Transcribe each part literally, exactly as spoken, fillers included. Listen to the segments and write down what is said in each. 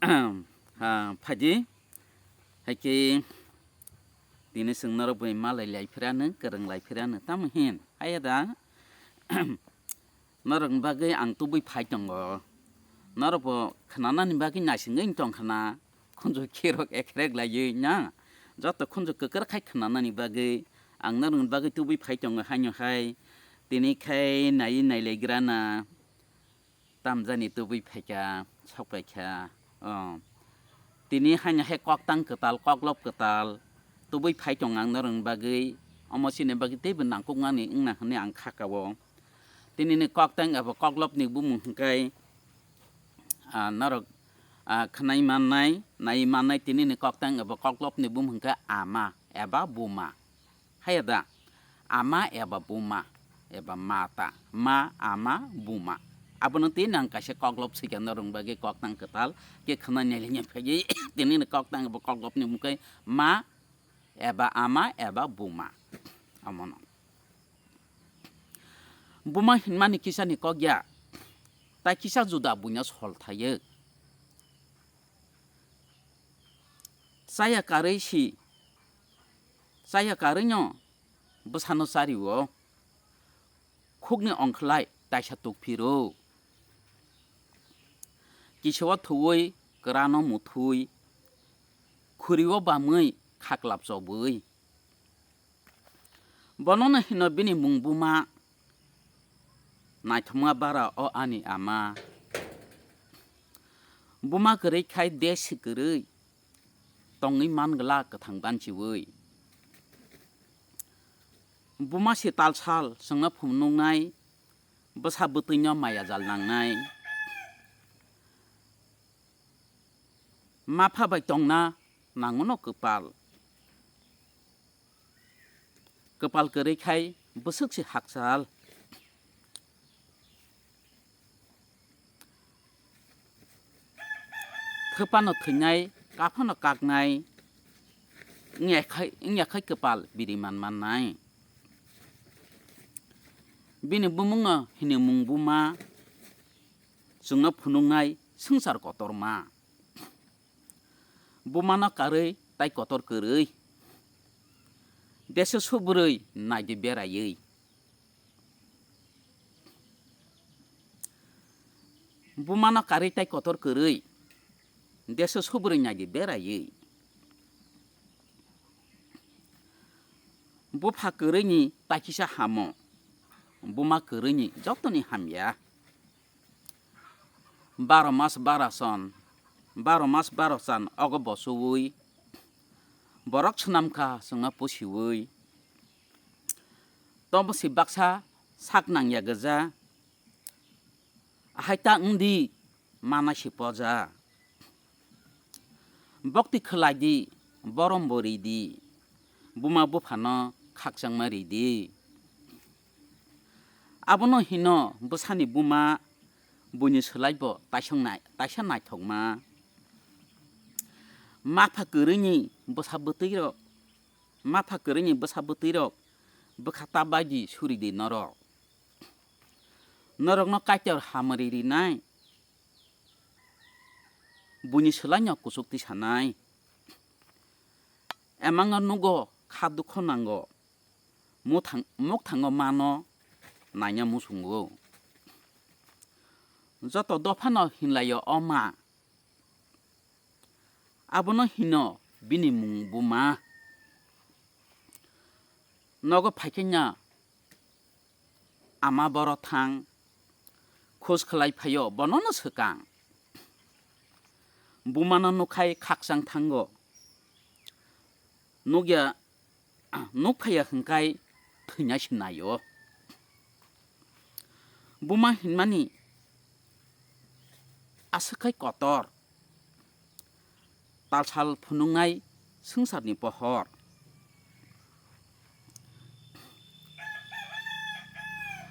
Ha, phaidi. Haikhe tini chwng norok bai malai lai phirano, kwrwng lai phirano. Tamo hin? Haya da? Norokni bagwi ang tubui phai tongo. Norokbo khnanani bagwi naisingwi tongkha na? Khunju khirok ekhrek laiwi na? Joto khunju kwkrwk khai khnanani bagwi ang norokni bagwi tubui phai tongo haino hai. Tini khai naiwi nailaigrana. Tamjani tubui phaikha, sokpaikha. Oh. Tini haino hai koktang kwtal, koklop kwtal tubui phai tong ang norokni bagwi. Omo chini bagwi teibo nangkukmani wngna hwnwi ang kha kao. Tinini koktang abo koklopni bumung hwnkhe, ah, norok, ah, khwnai mannai, nai mannai tinini koktang abo koklopni bumung hwnkhe ama eba buma. Haya da? Ama eba buma, eba mata, ma, ama, buma. Abono tei nang kaisa koklop sika norokni bagwi koktang kwtal khe khwnai nailainya phaiwi tinini koktang eba koklopni bumung khe ma eba ama eba buma. Omono. Buma hinmani kisani kok ya, tai kisa juda buino sol thaio. Chaya karwi si, chaya karwino bwsano chario, khukni ongkhlai taisa tukphiro. Kisao thuwi, kwrano muthwi, khurio bamwi, khaklap chobwi. Bonono hino bini mung buma, naithokma bara o ani ama. Buma kwrwi khai de si kwrwi, tongwi man glak kwthang banchiwi. Buma si talsal chwngno phunuknai, bwsa bwtwino maya jal nangnai. Mapha bai tongna nangono kwpal. Kwpal kwrwi khai bwswk se hakchal. Thwphano thwinai, kaphano kaknai, wngya khai, wngya khai kwpal biri man mannai. Bini bumungno hinwi mung buma, chwngno phunuknai swngchar kotorma. Bumano karwi tai kotor kwrwi, deso subrwi naidi beraiwi. Bumano karwi tai kotor kwrwi, deso subrwi naidi beraiwi. Bupha kwrwini tai kisa hamo, buma kwrwini jotoni hamya. Baro mas baro son, baro mas baro chan ogo bo chuwi, borok swnamkha chwngno pusiwi. Tobo si baksa sak nangya gwja, ahai ta wngdi mana si poja. Bokti khwlai di, borom bo ri di, buma buphano khakchangma ri di. Abono hino bwsani buma buini swlaibo taisong nai-, taisa naithokma. Mapha kwrwini bwsa bwtwirok, mapha kwrwini bwsa bwtwirok bwkha ta bai di suri di norok. Norokno Kaitor hamari rinai, buini swlaino kuchuk tisanai. Emango nugo kha dukho nango, muthang-, mukthango mano naina muchungo. Joto dophano hinlaio o ma, abono hino bini mung buma. Nogo phaikhe nya ama boro thang, khoj khlai phaio bonono swkang. Bumano nukhai khakchang thango. Nukya, nuk phaiya hwnkhai thwina sinaio. Buma hinmani aswk khai kotor. Talsal phunuknai swngcharni pohor.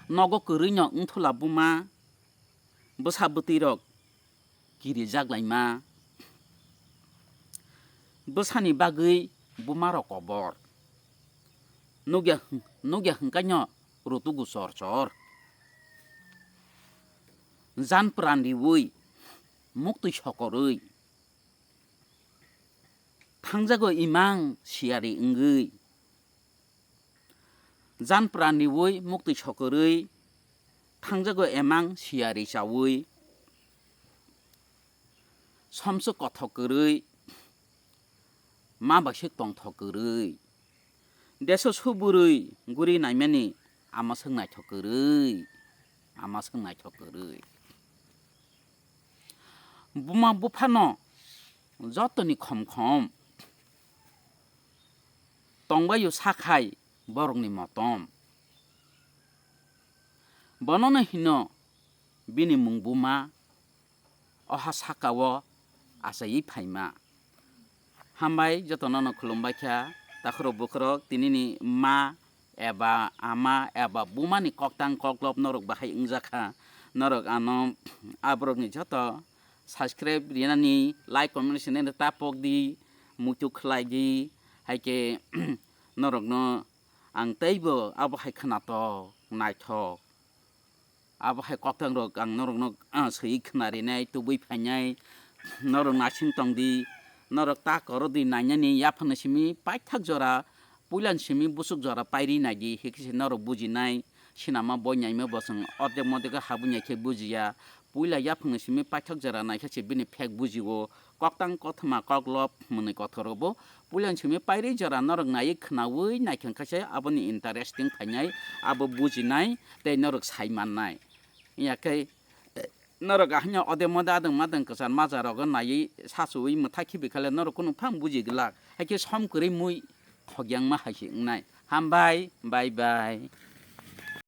Nogo kwrwino wngthula buma, bwsa bwtwirok kirijak laima. Bwsani bagwi bumarok kobor. Nukya, nukya hwnkaino rutugu chor chor. Jan pran riwi, muktwi sokorwi, thangjago imang siyari wngwi. Jan pran riwi muktwi sokwrwi thangjago emang siyari chawi. Somswk kothok kwrwi, ma bai se tongthok kwrwi. Deso suburwi guri naimani ama swk naithok kwrwi, ama swk naithok kwrwi. Buma buphano jotoni khom khom tongbaio sakhai borokni motom. Bonono hino bini mung buma, oha sakao achaiwi phaima. Hambai jotono no khulumbai kha, takhurok bukhurok tinini ma eba ama eba bumani koktang koklop norok bahai wngjakha. Norok ano aborokni joto subscribe rinani, like, comment sinani ta pokdi, muitu khlaidi, haikhe norokno ang teibo abo hai khwnatok, naithok. Abo hai koktangrok ang norokno, ah, swiwi khwnarinai, tubui phainai, norok naising tongdi, norok ta korodi nainani yaphangni simi paithak jora, puilani simi busuk jora pairi naidi, hikhe se norok bujinai, sinama boi naima bo chwng ordek modek habwi naikhe bujiya, puila yaphangni simi paithak jora naikhe se bini phek bujio, koktang kothoma koklop hwnwi kothorobo puilani simi pairi jora norok naiwi khwnawi naikhe khaise aboni interesting phainai, abo bujinai tei norok sai mannai. Yakhe, eh, norok ahanya ode mode adwng madwng kwchar majarogo naiwi sachuwi mwthai khibi khale norok kunu phang buji glak, haikhe som kwrwi mui khogyangma hai se wngnai. Hambai, bye bye.